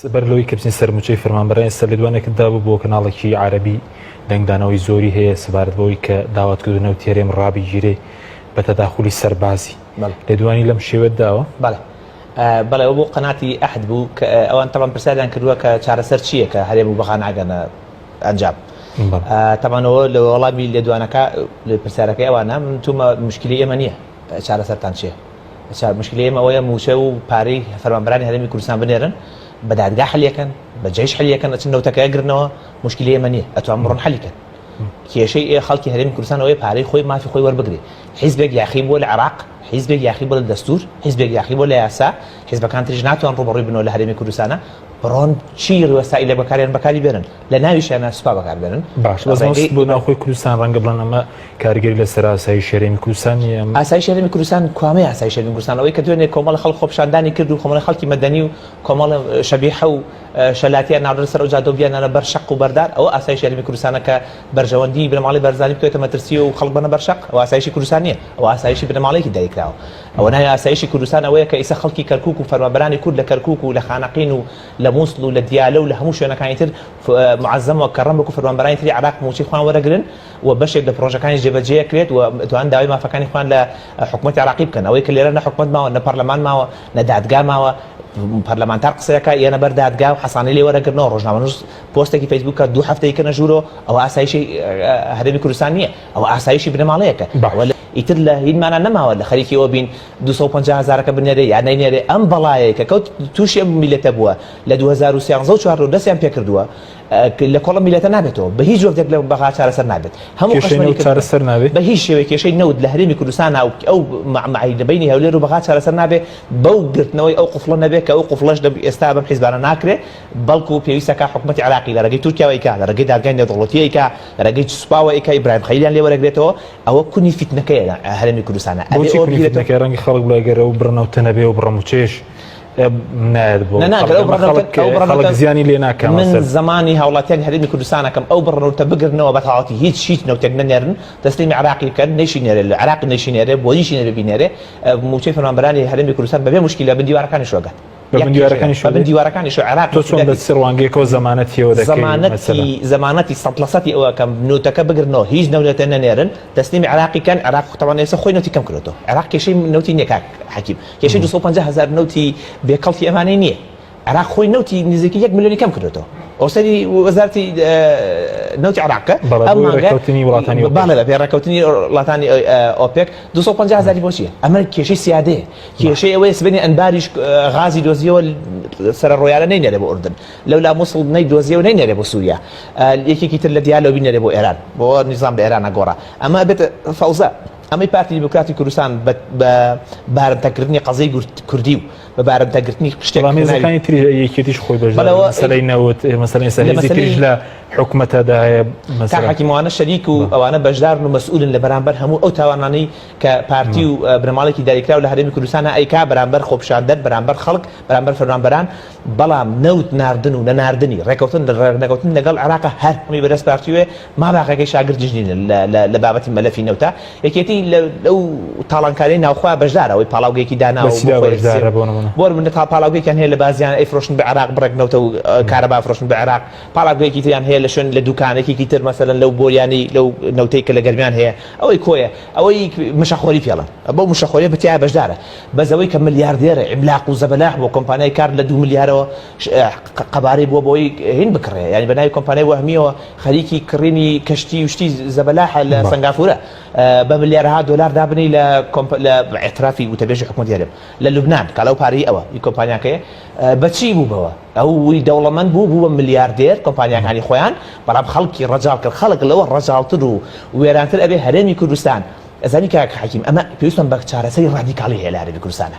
بەر لەوەی کە بچین سەر مووچەی فەرمانبەران ئێستا لێدوانێکت دابوو بۆ کەناڵێکی عەرەبی دەنگدانەوەی زۆری هەیە سەبارەت بەوەی کە داوات کردو نەوتی هەرێم ڕابگیرێ بە تەداخولی سەربازی لێدوانی لەم شێوەت داوە؟ بەڵێ بەڵێ ئەوە بۆ قەناتی ئەحد بوو کە ئەوان تەبعەن پرسیاریان کردووە کە چارەسەر چییە کە هەرێم و بەغا ناگەنە ئەنجام تەبعەن ئەوە لە وەڵامی لێدوانەکە پرسیارەکەی ئەوانە من تومە مشکلی ئێمە نییە چارەسەرتان چییە؟ مشکلەی ئێمە ئەوەیە مووچە و پارەی فەرمانبەرانی هەرێمی کوردستان بنێرن بە دادگا حەلیەکەن بە جەیش حەلیەکەن ئەچن نەوتەکە ئەگرنەوە مشکلی ئێمە نییە ئەتوان بڕۆن حەلیکەن کێشەی ئێ خەڵکی هەرێمی کوردستان ئەوەیە پارەی خۆی مافی خۆی وەربگرێ حیزبێک یاخی بووە لە عێراق حیزبێک یاخی بووە لە دەستور حیزبێک یاخی بووە لە یاسا حیزبەکان تریش ناتوان ڕووبەڕووی بنەوە لە هەرێمی کوردستانە بڕۆن چی وەسائیلێک بەکاریان بەکاری بێنن لە ناویشیانە سوپا بەکار بێنن. باش بەس مەبەست بۆ ناوخۆی کوردستان ڕەنگە بڵێن ئەمە کاریگەری لەسەر ئاسایشی هەرێمی کوردستان نییە. ئاسایشی هەرێمی کوردستان کوامەی ئاسایشی هەرێمی کوردستان ئەوەی کە دوێنێ کۆمەڵە خەڵک خۆپیشاندانی کرد و کۆمەڵە خەڵکی مەدەنی و کۆمەڵە شەبیحە و شەلاتیان ناردە سەر ئەو جادە و بیاننانە بەر شەق و بەردار ئەوە ئاسایشی هەرێمی کوردستانە کە بەرژەوەندی بنەماڵەی بارزانی بکەوێتە مەترسی و خەڵک بەنە بەر شەق ئەوە ئاسایشی کوردستان نییە ئەوە ئاسایشی بنەماڵەیەکی داگیرکراوە ئەوە ناوی ئاسایشی کوردستان ئەوەیە کە ئیسە خەڵکی کەرکوک و فەرمانبەرانی کورد لە کەرکوک و لە خانەقین و لە موسڵ و لە دیالە و لە هەموو شوێنەکانی تر معەزەم و کەڕەم وەکو فەرمانبەرانی تری عێراق مووچەی خۆیان وەرەگرن و بەشێک لە پڕۆژەکانیش جێبەجێ ئەکرێت و ئەتوانن داوای مافەکانی خۆیان لە حکومەتی عێراقی بکەن ئەوەی کە لێرە نە حکومەت ماوە نە پەرلەمان ماوە نە دادگا ماوە پەرلەمانتار قسەیەکە یەنە بەر دادگا و حەسانەی لێ وەرەگرنەوە ڕۆژنامەنووس پۆستێکی فەیسبووکە دوو هەفتەی کەنە ژوورۆ ئەوە ئاسایشی هەرێمی کوردستان نییە ئەوە ئاسایشی بنەماڵەیەکە ئەوە ئیتر لە هینمانا نەماوە لە خەریکی ئەوە بین 250 هەزارەکە بنێرێ یا نەینێرێ ئەم بەڵایەی کە کەوت تووشی ئەم میلەتە بووە لە 2013 و 14 دەستیان پێکردووە لە کۆڵە میلەتە نابێتەوە بە هیچ وەختێک لە بەغا چارەسەر نابێت هەموو کێشەی نەوت چارەسەر نابێت بە هیچ شێوەیەک کێشەی نەوت لە هەرێمی کوردستان و ئەو مەعمەعی لە بەینی هەولێر و بەغا چارەسەر نابێت بەو گرتنەوەی ئەو قفڵە نەبێت کە ئەو قفڵەش ئێستا بەم حیزبانە ناکرێت بەڵکو پێویستە کا حکومەتی عێراقی لە ڕێگەی تورکیاوە ئەیکا لە ڕێگەی دادگای نێودەوڵەتی ئەیکا لە ڕێگەی سوپاوە ئەیکا ئیبراهیم خەلیلیان لێ وەرەگرێتەوە ئەوە کونی فیتنەکەیە لە هەرێمی کوردستانە ئەبێ بۆچی ئەوە کونی بگرێتەوە فیتنەکەی ڕەنگە خەڵک بڵێ گەر ئەو بڕە نەوتە نەبێ و بڕە مووچەیەش نایەت بۆ نا نا گەر ئەو خەڵک بڕە ئەمە نەوتە خەڵک ئەو بڕە خەڵک نەوتە زیانی لێ ناکا من مەسەل زەمانی هاوڵاتیانی هەرێمی کوردستان ئەکەم ئەو بڕە نەوتە بگرنەوە بە تەواوەتی هیچ هیچ نەوتێک نەنێرن تەسلیمی عێراقی بکەن نەیشی نێرێ لە عێراق نەیشی نێرێ بۆیشی نەبێ بینێرێ مووچەی فەرمانبەرانی هەرێمی کوردستان بەبێ موشکیلە بن دیوارەکانیش وەگات بە بن دیوارەکانی بە بن دیوارەکانی شو عێراق تۆ چۆن بە چ ڕوانگەیەکەوە زەمانەتیەوە دەکەی زەمانەتی زەمانەتی سەد لە سەتی ئەوە کەم نوتەکە بگرنەوە هیچ نەولێتە نەنێرن تەسلیمی عێراقی کەن عێراق تەوان ئێستا خۆی نەوتی کەم کردۆتەوە عێراق کێشەی نەوتی نییە کاک حەکیم کێشەی 250 هەزار نەوتی بێکەڵکی ئەمانەی نییە عێراق خۆی نەوتی نزیکەی یەک ملیۆنی کەم کردۆتەوە ئەوسەری وەزارەتی نەوتی عێراق ئەم ڕێککەوتنی وڵاتانی باڵێ بە پێ ڕێککەوتنی وڵاتانی ئۆپێک 250 هەزاری بۆ چییە ئەمە کێشەی سیادەیە کێشەی ئەوەیە سبەینێ ئەنباریش غازی دۆزیەوە سەرە ڕۆیانە نەینێرێ بۆ ئوردن لەولا موسڵ نەیدۆزیەوە نەینێرێ بۆ سووریا یەکێکی تر لە دیالەوە بینێرێ بۆ ئێران بۆ نیزام لە ئێرانە گۆڕا ئەمە بێت فەوزە ئەمەی پارتی دیموکراتی کوردستان بە بارمتەکردنی قەزیەی کوردی و بە بارمتەگرتنی شتێک بەڵام هێزەکانی تری یەکێتیش خۆی بەشدارە مەسەلەی نەوت مەسەلەی ئێستا هێزی تریش لە حکومەتەدا هەیە کاک حەکیم ئەوانە شەریک و ئەوانە بەشدارن و مەسئولن لە بەرامبەر هەموو ئەو تاوانانەی کە پارتی و بنەماڵێکی داگیرکراو لە هەرێمی کوردستانا ئەیکا بەرامبەر خۆپیشاندەر، بەرامبەر خەڵک، بەرامبەر فەرمانبەران، بەڵام نەوت ناردن و نەناردنی، ڕێکەوتن ڕێکنەکەوتن لەگەڵ عێراقا هەر هەمووی بەدەست پارتیوەیە، ماباقەکەی شاگردیش نین لە بابەتی مەلەفی نەوتا، یەکێتی لەو تاڵانکاریەی ناوخۆیا بەشدارە، ئەوەی پاڵاوگەیەکی داناوە بە چیدا بەشدارە بۆ نمونە؟ بۆ نمونە پاڵاوگەیەکیان هەیە لە بازیان ئەیفرۆشن بە عێراق بڕێک نەوتە و کارەبا ئەفرۆشن بە عێراق، پاڵاوگەیەکی تریان هەیە لە شوێن لە دوکانێکێکی تر مەسەلەن لەو بۆریانەی لەو نەوتەی کە لە گەرمیان هەیە ئەوەی کۆیە ئەوەی مشەخۆری پێڵن بەو مشەخۆریە بتیایە بەشدارە بەس ئەوەی کە ملیاردێرە عیملاق و زەبەلاح بۆ کۆمپانیای کار لە دوو ملیارەوە قەبارەی بووە بۆی هین بکڕێ یعنی بە ناوی کۆمپانیای وەهمیەوە خەریکی کڕینی کەشتی و شتی زەبەلاحە لە سەنگافورە بە ملیارەها دۆلار دابنی لە لە اعترافی وتەبێژی حکومەتی هەرێم لە لوبنان کە لەو پارەی ئەوە ئی کۆمپانیاکەیە بەچی بوو بەوە ئەوی دەوڵەمەند بوو بوو بە ملیاردێر کۆمپانیاکانی خۆیان بەڵام خەڵکی ڕەجاڵ کرد خەڵک لەوە ڕەجاڵتر و وێرانتر ئەبێ هەرێمی کوردستان ئەزانی کاک حەکیم ئەمە پێویستمان بە چارەسەری ڕادیکاڵی هەیە لە هەرێمی کوردستانە.